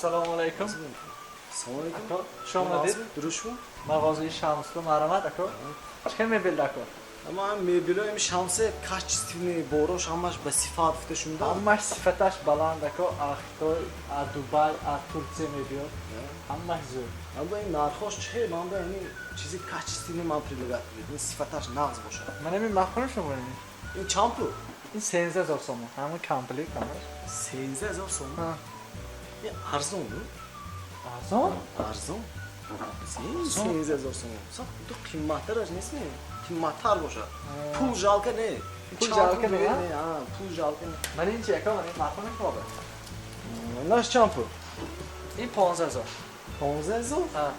Ассалому алайкум. Ассалому алайкум. Ако, хуш омадед. Дуруст шумо? Мағозаи Шамсу марҳамат, ако. Чӣ хел мебел, ако? Ама мебелои Шамсе качественный, борош ҳамаш ба сифат гуфта шумда. Ҳамаш сифаташ баланд, ако. А Хитой, а Дубай, а Турция мебиёд. Ҳамаш зӯр. Аммо ин нархош чӣ хел? Ман ба ин чизи качественный ман предлагать кунед. Ин сифаташ нағз бошад. Ман ҳамин махрум шумо ин. Ин чанд пул? Ин 13 000 сомон. Ҳамин комплект ҳамаш. 13 000 сомон? Ҳа. Ин арзон, ну? Арзон? Арзон. 13 000 сомон. Сах, ту қимматтараш нестми? Қимматтар бошад. Пул жалко не. Пул жалко не, а? А, пул жалко не. Ман ин чи, ако, ман ин махрум шумо. Наш чанд пул? Ин 15 000. 15 000? Ҳа.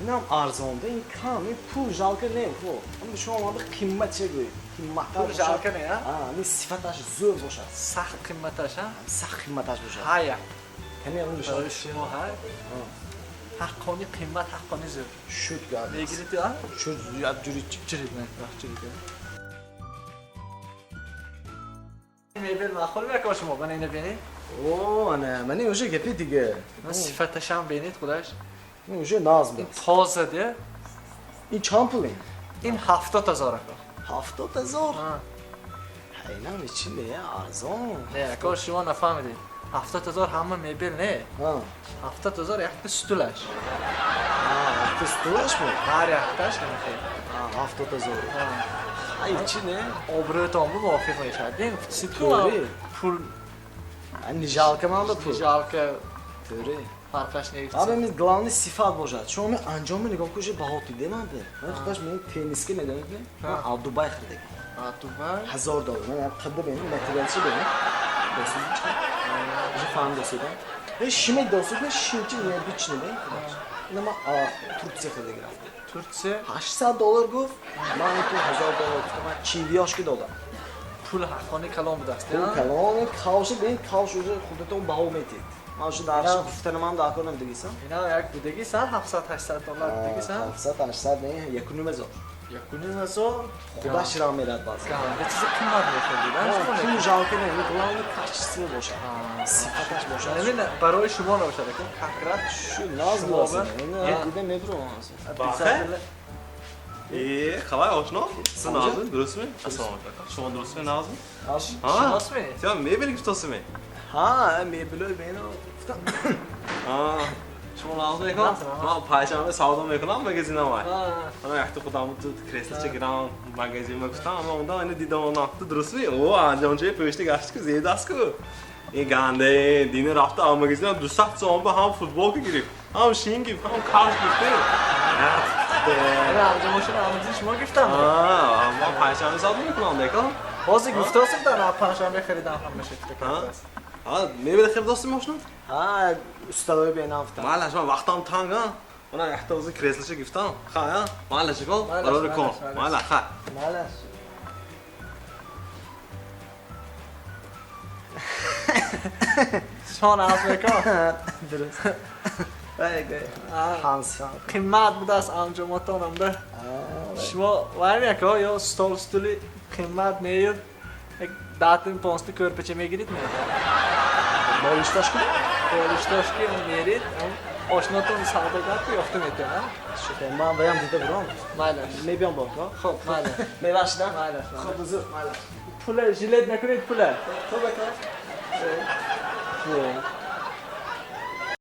Инам арзон, да, ин кам, ин пул жалко не, хо. Аммо шумо омада қиммат че гӯед? Қимматтар Пул жалко не, а? А, ин сифаташ зӯр бошад. Сахт қимматаш, а? Сахт қимматаш бошад. Ҳая. Кани ам Барои шумо ҳай. Ҳаққони қиммат, ҳаққони зӯр. Шуд гап. Мегиред, а? Шуд, як ҷури Чирид, не, вақт чирид. Мебел маъқул мекунад шумо, мана ина бинед. О, ана, мани уже гапи дига. Сифаташам бинед худаш. Ин уже нағз Ин буд. тоза де. Ин чанд пул ин? Ин 70 000, ако. 70 000? Ҳа. Инам чӣ не, арзон. Не, ако, шумо нафаҳмидед. 70 000 ҳама мебел не. Ҳа. 70 000 якта стулаш. А, якта стулаш бу? Ҳар якташ ҳама хел. А, 70 000. Ҳа. Ай, чӣ не? Обрӯятон бу мувофиқ мешавад. Дин, ситку To'g'ri. пул А, не жалко манда пул. Жалко To'g'ri. фарқаш нест. Ама ми главный сифат бошад. Шумо ми анҷоми нигоҳ кунед, баҳо диде манда. Ман худаш мен тенниска медонед не? Ман аз Дубай хирдагам. А Дубай? 1000 доллар. Ман ҳам қадда беним, материалчи беним. Досуд чӣ? Уже фаҳм досудам. Э, шиме досуд не, шимчи необычный бен худаш. Ина ман Турция хирдаги рафтам. Турция? 800 доллар гуфт, ман ту 1000 доллар гуфтам, ман чивиёшки додам. Пул ҳаққони калон будааст. Пул калон, кавши бен, кавш уже худатон баҳо метед. Ман уже дарши гуфтанам дар кор намедагисам. Ина як будагисан 700-800 доллар будагисан. 700-800 не, 1,5 ҳазор. 1,5 ҳазор? Худаш рам мерад баъзан. Ганда чизи қиммат мехӯрдид, а? Пул жалко не, главное качество бошад. Сифаташ бошад. Ҳамин барои шумо набошад, ако, как раз Шу наз шумо будаст. Ина дида мебурам. Обязательно. Э, қалай, ошно? Сиз нағзми, дурустми? Ассалому алайкум. Шумо дурустми, нағзми? Аш? Шиносми? Сен мебел гирифтосими? Ҳа, мебелои бено. Гуфтам. А, шумо нағзми ко? Нағз, нағз. Ман панҷшанбе савдо мекунам магазинам вай. Ҳа. Ана якта худам ту креслоча гирам магазинма гуфтам, аммо унда ина дидам она. Ту дурустми? О, анҷомчаи пӯшти гашти ку зебдаст ку. Ин ганде, дини рафта а магазинам 200 сом ба ҳам футболка гирифт, ҳам шин гирифт, ҳам кавш гирифт. Ина анҷомошон амази шумо гирифтам. А, ман панҷшанбе савдо мекунам, деко. Ҳозир гуфтосим дар панҷшанбе харидам ҳамаша гуфта. Ҳа? Ҳа, мебел харидосим ошно? Ҳа, устадои бенам гуфтам. Малаш, ман вақтам танг, а? Мана якта o'zi креслоча гирифтам. Ха, а? Малаш, ко? Малаш, Барори кор. малаш, малаш. Мала, ха. Малаш. Шумо нағз мекун? Дуруст. Вай, гай. Ҳамсифат. Қиммат будааст анҷомотонамда. Шумо вай меко ё стол стули қиммат нею як датин понсти кӯрпача мегирид ме? Болиштош ку? Болиштош ки мерид, ошнотон савдогар ку ёфта метавонам. Шуд, ман ваям дида бурам. Майлаш. Мебиём бо, ко? Хоб, майлаш. Мебахшидам? Майлаш. Хоб, узр, майлаш. Пула жилет накунед пула. Хоб, ака. Хоб.